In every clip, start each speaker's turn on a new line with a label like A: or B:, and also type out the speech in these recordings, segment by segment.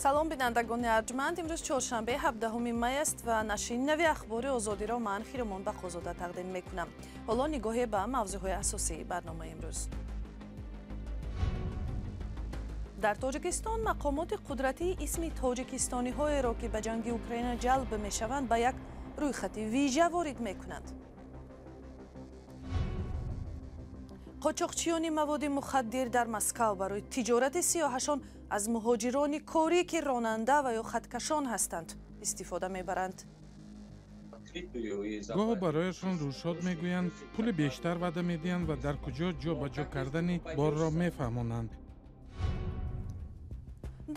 A: Салом, бинандагони арҷманд. Имрӯз чоршанбе, 17 май аст ва нашри нави ахбори Озодиро ман Хиромон Бақозода тақдим мекунам. Ҳоло нигоҳе ба мавзӯъҳои асосии барномаи имрӯз. Дар Тоҷикистон мақомоти қудратӣ исми тоҷикистониҳоеро, ки ба ҷанги Украина ҷалб мешаванд, ба як рӯйхати вижа ворид мекунанд. Қочоқчиёни маводи мухаддир дар Москав барои тиҷорати сиёҳашон аз муҳоҷирони корӣ, ки ронанда ва ё хаткашон ҳастанд, истифода мебаранд.
B: Гоҳо барояшон рӯшод мегӯянд, пули бештар ваъда медиҳанд ва дар куҷо ҷо ба ҷо кардани борро мефаҳмонанд.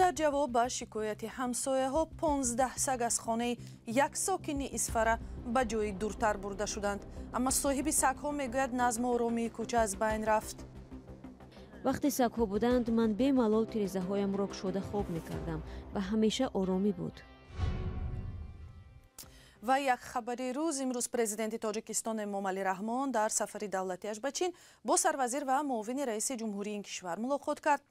A: Дар ҷавоб ба шикояти ҳамсояҳо 15 саг аз хонаи як сокини Исфара ба ҷои дуртар бурда шуданд. Аммо соҳиби сагҳо мегӯяд, назму оромии кӯча аз байн рафт.
C: Вақте сагҳо буданд, ман бемалол тирезаҳоямро кушода хоб мекардам ва ҳамеша оромӣ буд.
A: Ва як хабари рӯз. Имрӯз президенти Тоҷикистон Эмомалӣ Раҳмон дар сафари давлатиаш ба Чин бо сарвазир ва муовини раиси ҷумҳурии ин кишвар мулоқот кард.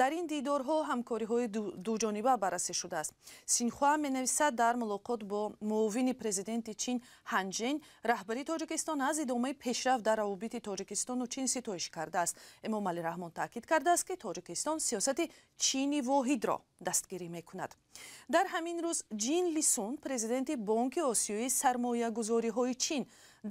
A: Дар ин дидорҳо ҳамкориҳои дуҷониба баррасӣ шудааст. Синхуа менависад, дар мулоқот бо муовини президенти Чин Ҳанжен раҳбари Тоҷикистон аз идомаи пешрафт дар равобити Тоҷикистону Чин ситоиш кардааст. Эмомалӣ Раҳмон таъкид кардааст, ки Тоҷикистон сиёсати Чини воҳидро дастгирӣ мекунад. Дар ҳамин рӯз Ҷин Лисун, президенти Бонки Осиёии сармоягузориҳои Чин,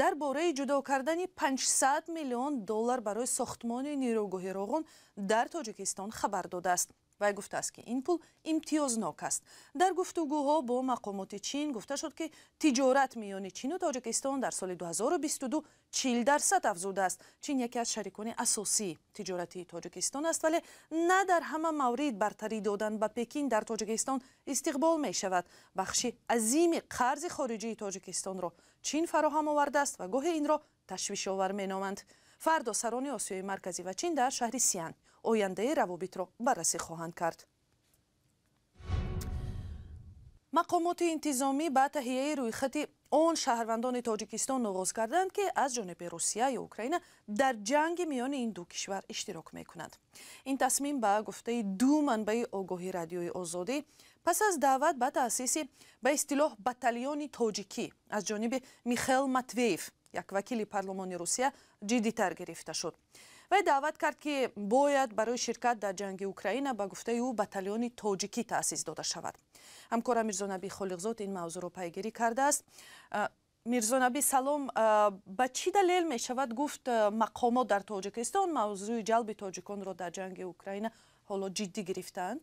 A: дар бораи ҷудо кардани 500 миллион доллар барои сохтмони нерӯгоҳи Роғун дар Тоҷикистон хабар додааст. Вай гуфтааст, ки ин пул имтиёзнок аст. Дар гуфтугӯҳо бо мақомоти Чин гуфта шуд, ки тиҷорат миёни Чину Тоҷикистон дар соли 2022 40% афзудааст. Чин яке аз шарикони асосии тиҷоратии Тоҷикистон аст, вале на дар ҳама маврид бартарӣ додан ба Пекин дар Тоҷикистон истиқбол мешавад. Бахши азими қарзи хориҷии Тоҷикистонро Чин фароҳам овардааст ва гоҳе инро ташвишовар меноманд. Фардо сарони Осиёи Марказӣ ва Чин дар шаҳри Сиан ояндаи равобитро баррасӣ хоҳанд кард. Мақомоти интизомӣ ба таҳияи рӯйхати он шаҳрвандони Тоҷикистон оғоз карданд, ки аз ҷониби Русия ё Украина дар ҷанги миёни ин ду кишвар иштирок мекунанд. Ин тасмим, ба гуфтаи ду манбаи огоҳи Радиои Озодӣ, пас аз даъват ба таъсиси ба истилоҳ батальони тоҷикӣ аз ҷониби Михаил Матвеев, як вакили парлумони Русия, ҷиддитар гирифта шуд. Вай даъват кард, ки бояд барои ширкат дар ҷанги Украина, ба гуфтаи ӯ, батальони тоҷикӣ таъсис дода шавад. Ҳамкора Мирзонаби Холиқзод ин мавзӯъро пайгирӣ кардааст. Мирзонаби, салом. Ба чӣ далел мешавад гуфт, мақомот дар Тоҷикистон мавзӯи ҷалби тоҷиконро дар ҷанги Украина ҳоло ҷиддӣ гирифтаанд?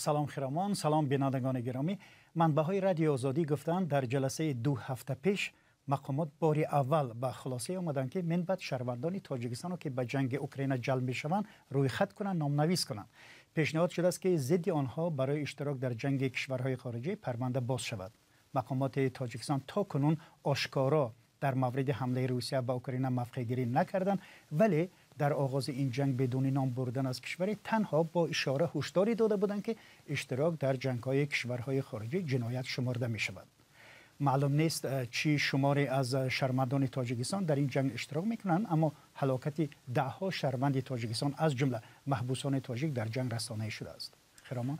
D: Салом, Хиромон, салом, бинандагони гиромӣ. Манбаъҳои Радиои Озодӣ гуфтанд, дар ҷаласаи 2 ҳафта пеш мақомот бори аввал ба хулосае омаданд, ки минбаъд шаҳрвандони Тоҷикистонро, ки ба ҷанги Украина ҷалб мешаванд, рӯйхат кунанд, номнавис кунанд. Пешниҳод шудааст, ки зидди онҳо барои иштирок дар ҷанги кишварҳои хориҷӣ парванда боз шавад. Мақомоти Тоҷикистон то кунун ошкоро дар мавриди ҳамлаи Русия ба Украина мавқеъгирӣ накарданд, вале дар оғози ин ҷанг бидуни ном бурдан аз кишваре танҳо бо ишора ҳушдорӣ дода буданд, ки иштирок дар ҷангҳои кишварҳои хориҷӣ ҷиноят шуморда мешавад. Маълум нест, чӣ шуморе аз шаҳрвандони Тоҷикистон дар ин ҷанг иштирок мекунанд, аммо ҳалокати даҳҳо шаҳрванди Тоҷикистон, аз ҷумла маҳбусони тоҷик, дар ҷанг расонаӣ шудааст. Хиромон.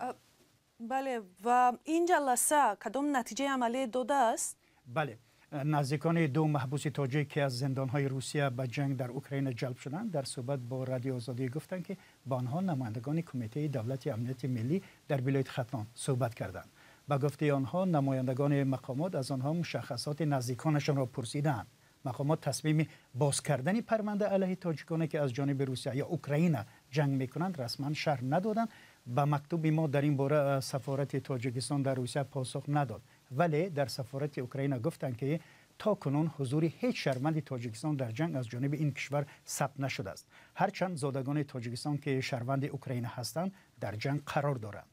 A: Бале, ва ин ҷаласа кадом натиҷаи амалӣ додааст?
D: Бале, наздикони ду маҳбуси тоҷик, ки аз зиндонҳои Русия ба ҷанг дар Украина ҷалб шуданд, дар суҳбат бо Радиои Озодӣ гуфтанд, ки ба онҳо намояндагони Кумитаи давлати амнияти миллӣ дар вилояти Хатлон суҳбат карданд. Ба гуфтаи онҳо, намояндагони мақомот аз онҳо мушаххасоти наздиконашонро пурсидаанд. Мақомот тасмими боз кардани парванда алайҳи тоҷиконе, ки аз ҷониби Русия ё Украина ҷанг мекунанд, расман шарҳ надоданд. Ба мактуби мо дар ин бора сафорати Тоҷикистон дар Русия посух надод, вале дар сафорати Украина гуфтанд, ки то кунун ҳузури ҳеҷ шаҳрванди Тоҷикистон дар ҷанг аз ҷониби ин кишвар сабт нашудааст, ҳарчанд зодагони Тоҷикистон, ки шаҳрванди Украина ҳастанд, дар ҷанг қарор доранд.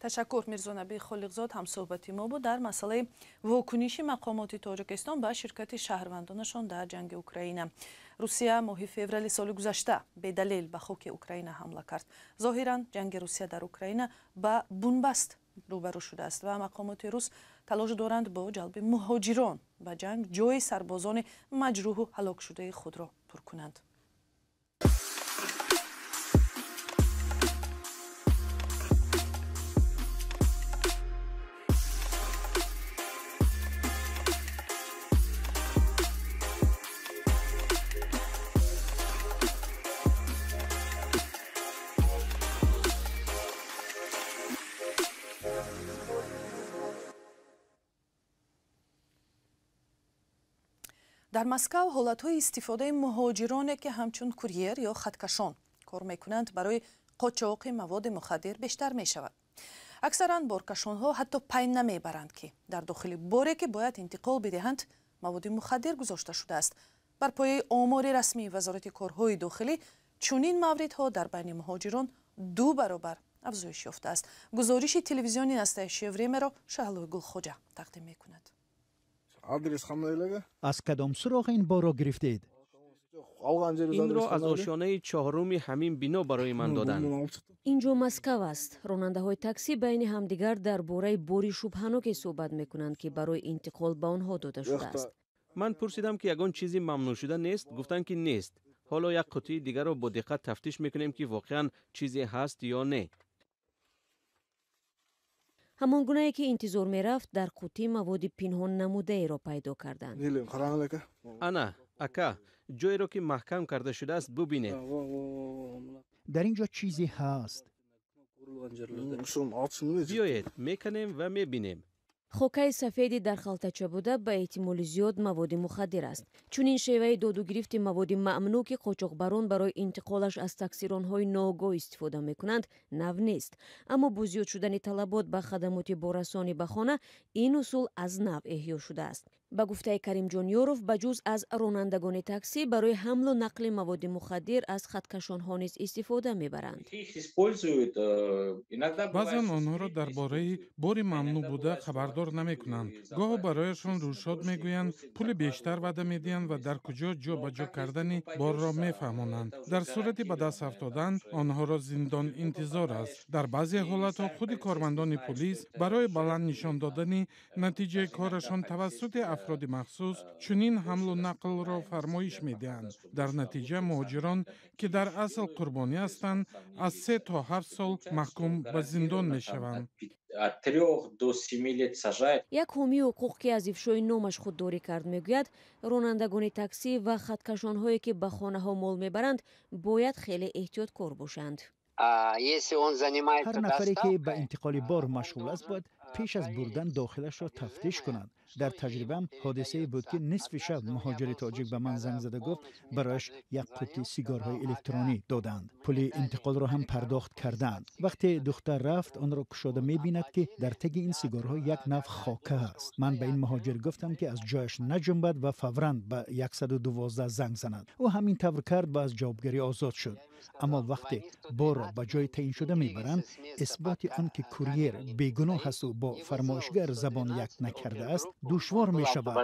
A: Ташаккур. Мирзонаби Холиқзод ҳамсӯҳбати мо буд дар масъалаи вокуниши мақомоти Тоҷикистон ба ширкати шаҳрвандонашон дар ҷанги Украина. Русия моҳи феврали соли гузашта бедалел ба хоки Украина ҳамла кард. Зоҳиран, ҷанги Русия дар Украина ба бунбаст рӯбарӯ шудааст ва мақомоти рус талош доранд бо ҷалби муҳоҷирон ба ҷанг ҷои сарбозони маҷрӯҳу ҳалокшудаи худро пур кунанд. Дар Москав ҳолатҳои истифодаи муҳоҷироне, ки ҳамчун курьер ё хаткашон кор мекунанд, барои қочоқи маводи мухаддир бештар мешавад. Аксаран боркашонҳо ҳатто пай намебаранд, ки дар дохили боре, ки бояд интиқол бидиҳанд, маводи мухаддир гузошта шудааст. Бар пояи омори расмии Вазорати корҳои дохилӣ, чунин мавридҳо дар байни муҳоҷирон 2 баробар афзоиш ёфтааст. Гузориши телевизиони «Настоящее время»-ро Шаҳлои Гулхоҷа тақдим мекунад.
D: Аз кадом суроғ ин борро гирифтед?
E: Инро аз ошёнаи чоҳруми ҳамин бино барои ман доданд.
C: Инҷо Москав аст. Ронандаҳои таксӣ байни ҳамдигар дар бораи бори шубҳаноке суҳбат мекунанд, ки барои интиқол ба онҳо дода шудааст.
E: Ман пурсидам, ки ягон чизи мамнӯъшуда нест? Гуфтанд, ки нест. Ҳоло як қутии дигарро бо диққат тафтиш мекунем, ки воқеан чизе ҳаст ё не.
C: Ҳамон гунае ки интизор мерафт, дар қутӣ маводи пинҳон намудаеро пайдо карданд.
E: Ана, ака, ҷойеро, ки маҳкам карда шудааст, бубинед.
D: Дар ин ҷо чизе ҳаст.
E: Биёед, меканем ва мебинем.
C: Хокаи сафеди дар халтача буда ба эҳтимоли зиёд маводи мухаддир аст. Чунин шеваи доду гирифти маводи мамнӯъ, ки қочоқбарон барои интиқолаш аз таксиронҳои ноогоҳ истифода мекунанд, нав нест. Аммо бо зиёд шудани талабот ба хадамоти борасонӣ ба хона, ин усул аз нав эҳё шудааст. Ба гуфтаи Каримҷон Ёров, ба ҷуз аз ронандагони таксӣ, барои ҳамлу нақли маводи мухаддир аз хаткашонҳо низ истифода мебаранд.
B: Баъзан онҳоро дар бораи бори мамнӯъ буда хабардор намекунанд. Гоҳо барояшон рӯшод мегӯянд, пули бештар ваъда медиҳанд ва дар куҷо ҷо ба ҷо кардани борро мефаҳмонанд. Дар сурати ба даст афтодан онҳоро зиндон интизор аст. Дар баъзе ҳолатҳо худи кормандони пулис барои баланд нишон додани натиҷаи корашон тавассути афроди махсус чунин ҳамлу нақлро фармоиш медиҳанд. Дар натиҷа муҳоҷирон, ки дар асл қурбонӣ ҳастанд, аз 3 то 7 сол маҳкум ба зиндон мешаванд.
C: Як ҳомии ҳуқуқ, ки аз ифшои номаш худдорӣ кард, мегӯяд, ронандагони таксӣ ва хаткашонҳое, ки ба хонаҳо мол мебаранд, бояд хеле эҳтиёткор бошанд.
D: Ҳар нафаре, ки ба интиқоли бор машғул аст, бояд пеш аз бурдан дохилашро тафтиш кунад. Дар таҷрибаам ҳодисае буд, ки нисфи шаб муҳоҷири тоҷик ба ман занг зада гуфт, барояш як қутти сигарҳои электронӣ додаанд, пули интиқолро ҳам пардохт кардаанд. Вақте духтар рафт, онро кушода мебинад, ки дар таги ин сигарҳо як нав хока аст. Ман ба ин муҳоҷир гуфтам, ки аз ҷояш наҷунбад ва фавран ба 112 занг занад. Ӯ ҳамин тавр кард ва аз ҷавобгарӣ озод шуд. Аммо вақте борро ба ҷои таъиншуда мебаранд, исботи он ки курьер бегуноҳ асту бо фармоишгар забон як накардааст, душвор мешавад.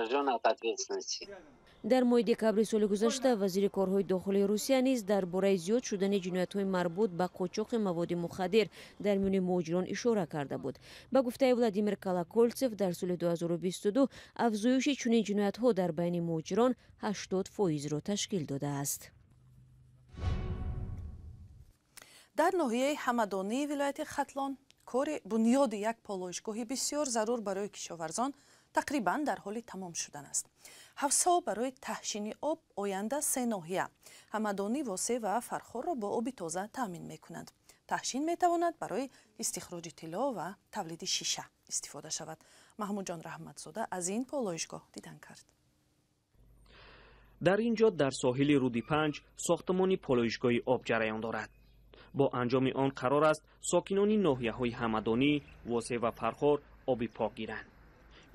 C: Дар моҳи декабри соли гузашта вазири корҳои дохилии Русия низ дар бораи зиёд шудани ҷиноятҳои марбут ба қочоқи маводи мухаддир дар миёни муҳоҷирон ишора карда буд. Ба гуфтаи Владимир Колоколтсев, дар соли 2022 афзоиши чунин ҷиноятҳо дар байни муҳоҷирон 80 фоизро ташкил додааст.
A: Дар ноҳияи Ҳамадонии вилояти Хатлон кори бунёди як полоишгоҳи бисёр зарур барои кишоварзон тақрибан дар ҳоли тамом шудан аст. Ҳавзҳо барои таҳшини об оянда се ноҳия, Ҳамадонӣ, Восе ва Фархорро бо оби тоза таъмин мекунанд. Таҳшин метавонад барои истихроҷи тилло ва тавлиди шиша истифода шавад. Маҳмудҷон Раҳматзода аз ин полоишгоҳ дидан кард.
F: Дар ин ҷо, дар соҳили рӯди Панҷ, сохтмони полоишгоҳи об ҷараён дорад. Бо анҷоми он қарор аст, сокинони ноҳияҳои Ҳамадонӣ, Восе ва Фархор оби пок гиранд.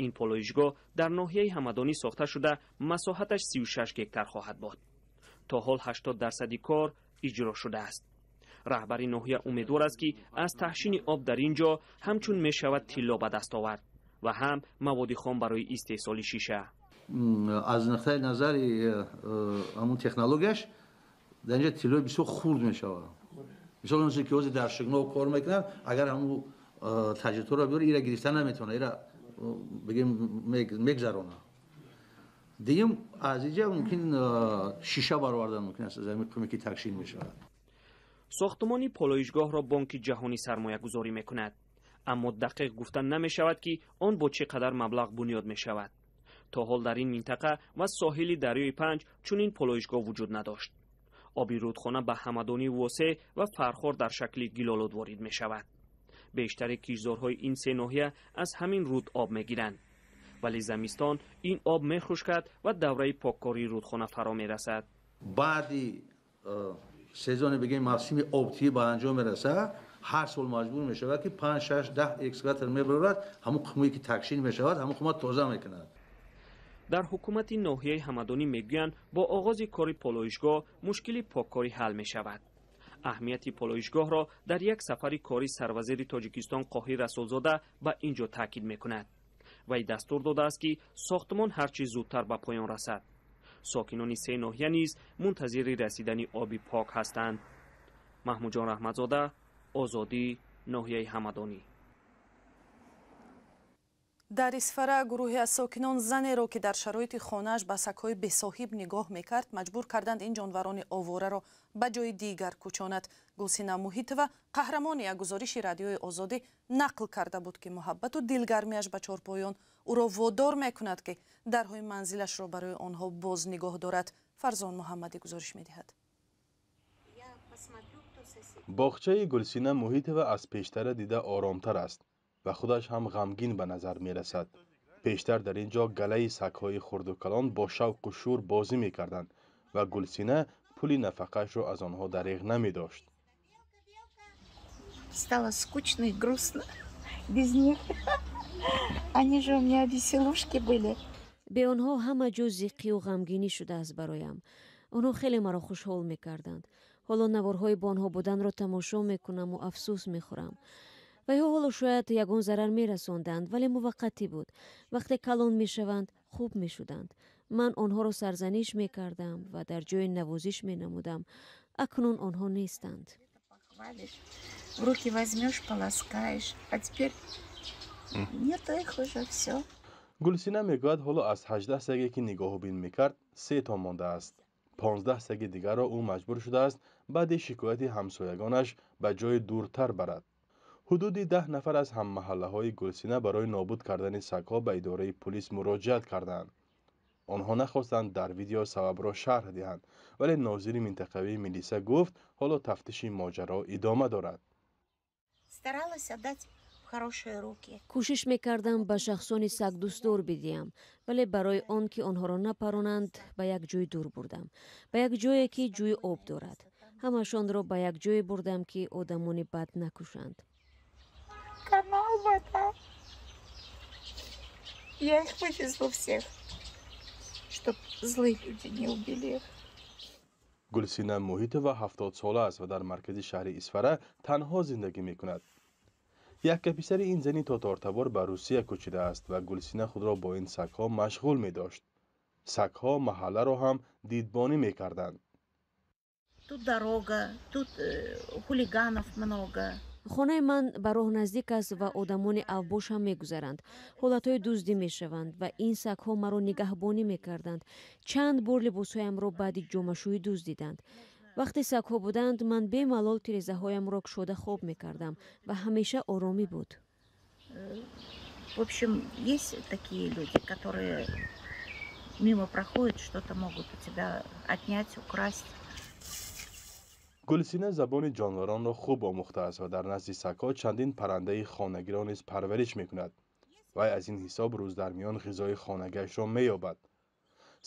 F: Ин полоишгоҳ дар ноҳияи Ҳамадонӣ сохта шуда, масоҳаташ 36 гектар хоҳад буд. То ҳол 80 дарсади кор иҷро шудааст. Раҳбари ноҳия умедвор аст, ки аз таҳшини об дар ин ҷо ҳамчун мешавад тилло ба даст овард ва ҳам маводи хом барои истеҳсоли шиша.
G: Аз нуқтаи назари ҳамун технологияш, дар инҷа тиллои бисёр хурд мешавад. Мисол, он ки ҳозир дар Шигноб кор мекунанд, агар ҳамун таҷҳизотро биёр, ира гирифта наметавонад, ира бигем мегзаронад. Дуюм, аз инҷа мумкин шиша баровардан мумкин аст, аз ҳамин қуме ки таҳшин мешавад.
F: Сохтмони полоишгоҳро Бонки Ҷаҳонӣ сармоягузорӣ мекунад, аммо дақиқ гуфта намешавад, ки он бо чӣ қадар маблағ бунёд мешавад. То ҳол дар ин минтақа ва соҳили дарёи Панҷ чунин полоишгоҳ вуҷуд надошт. Оби рӯдхона ба Ҳамадонӣ, Восе ва Фархор дар шакли гилолуд ворид мешавад. Бештари киштзорҳои ин се ноҳия аз ҳамин руд об мегиранд. Вале зимистон ин об мехушкад ва давраи поккории рудхона фаро мерасад.
G: Баъди сезони бигем мавсими обтиҳӣ ба анҷом мерасад, ҳар сол маҷбур мешавад, ки 5, 6, 10 экскаватор мебарорад, ҳамон қумое ки такшин мешавад, ҳамон қума тоза мекунад.
F: Дар ҳукумати ноҳияи Ҳамадонӣ мегӯянд, бо оғози кори полоишгоҳ мушкили поккорӣ ҳал мешавад. Аҳамияти полоишгоҳро дар як сафари корӣ сарвазири Тоҷикистон Қоҳир Расулзода ба ин ҷо таъкид мекунад. Вай дастур додааст, ки сохтмон ҳарчи зудтар ба поён расад. Сокинони се ноҳия низ мунтазири расидани оби пок ҳастанд. Маҳмудҷон Раҳматзода, Озодӣ, ноҳияи Ҳамадонӣ.
A: Дар Исфара гурӯҳе аз сокинон занеро, ки дар шароити хонааш ба сагҳои бесоҳиб нигоҳ мекард, маҷбур карданд ин ҷонварони овораро ба ҷои дигар кӯчонад. Гулсина Муҳитова, қаҳрамони як гузориши Радиои Озодӣ, нақл карда буд, ки муҳаббату дилгармиаш ба чорпоён ӯро водор мекунад, ки дарҳои манзилашро барои онҳо боз нигоҳ дорад. Фарзон Муҳаммадӣ гузориш медиҳад.
H: Боғчаи Гулсина Муҳитова аз пештара дида оромтар аст ва худаш ҳам ғамгин ба назар мерасад. Пештар дар ин ҷо галаи сагҳои хурду калон бо шавқу шӯр бозӣ мекарданд ва Гулсина пули нафақаашро аз онҳо дареғ намедошт.
I: Стало скучно и грустно без них. Они же у меня веселушки были.
C: Бе онҳо ҳама ҷо зиққию ғамгинӣ шудааст бароям. Онҳо хеле маро хушҳол мекарданд. Ҳоло наворҳои бо онҳо буданро тамошо мекунаму афсӯс мехӯрам. Вайҳо ҳоло шояд ягон зарар мерасонданд, вале муваққатӣ буд. Вақте калон мешаванд, хуб мешуданд. Ман онҳоро сарзаниш мекардам ва дар ҷои навозиш менамудам. Акнун онҳо нестанд.
I: В руки возьмешь, поласкаешь, а теперь нету их уже, всё.
H: Гулсина мегӯяд, ҳоло аз 18 саге, ки нигоҳубин мекард, се то мондааст. 15 саги дигарро ӯ маҷбур шудааст баъди шикояти ҳамсоягонаш ба ҷои дуртар барад. Ҳудуди 10 нафар аз ҳаммаҳаллаҳои Гулсина барои нобуд кардани сагҳо ба идораи пулис муроҷиат карданд. Онҳо нахостанд дар видео сабабро шарҳ диҳанд, вале нозири минтақавии милиса гуфт, ҳоло тафтиши моҷаро идома дорад.
I: Старалась отдать в хорошие руки.
C: Кӯшиш мекардам ба шахсони сагдӯстдор бидиҳам, вале барои он ки онҳоро напаронанд, ба як ҷои дур бурдам, ба як ҷое ки ҷӯи об дорад. Ҳамашонро ба як ҷое бурдам, ки одамони бад накушанд.
I: Канал, вода. Я их вывезла всех, чтоб злые люди не убили их.
H: Гулсина Муҳитова 70сола аст ва дар маркази шаҳри Исфара танҳо зиндагӣ мекунад. Якка писари ин зани тотортабор ба Русия кӯчидааст ва Гулсина худро бо ин сагҳо машғул медошт. Сагҳо маҳалларо ҳам дидбонӣ мекарданд.
I: Тут дорога, тут хулиганов много.
C: Хонаи ман ба роҳ наздик аст ва одамони авбош ҳам мегузаранд. Ҳолатҳои дуздӣ мешаванд ва ин сагҳо маро нигаҳбонӣ мекарданд. Чанд бор либосҳоямро баъди ҷомашӯӣ дуздиданд. Вақте сагҳо буданд, ман бемалол тирезаҳоямро кушода хоб мекардам ва ҳамеша оромӣ буд.
I: В общем, есть такие люди, которые мимо проходят, что-то могут у тебя отнять, украсть.
H: Гулсина забони ҷонваронро хуб омӯхтааст ва дар назди сагҳо чандин паррандаи хонагиро низ парвариш мекунад. Вай аз ин ҳисоб рӯз дар миён ғизои хонагиашро меёбад.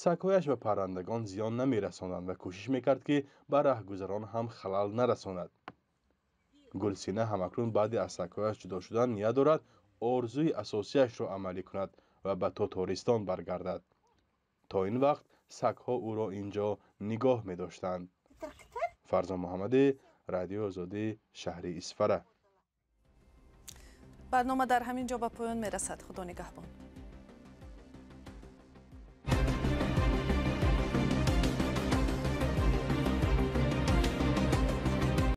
H: Сагҳояш ба паррандагон зиён намерасонанд ва кӯшиш мекард, ки ба раҳгузарон ҳам халал нарасонад. Гулсина ҳамакнун баъди аз сагҳояш ҷудо шудан ният дорад орзуи асосияшро амалӣ кунад ва ба Тотористон баргардад. То ин вақт сагҳо ӯро ин ҷо нигоҳ медоштанд. Фарзон Муҳаммадӣ, Радиои Озодӣ, шаҳри Исфара.
A: Барнома дар ҳамин ҷо ба поён мерасад. Худо нигаҳбон.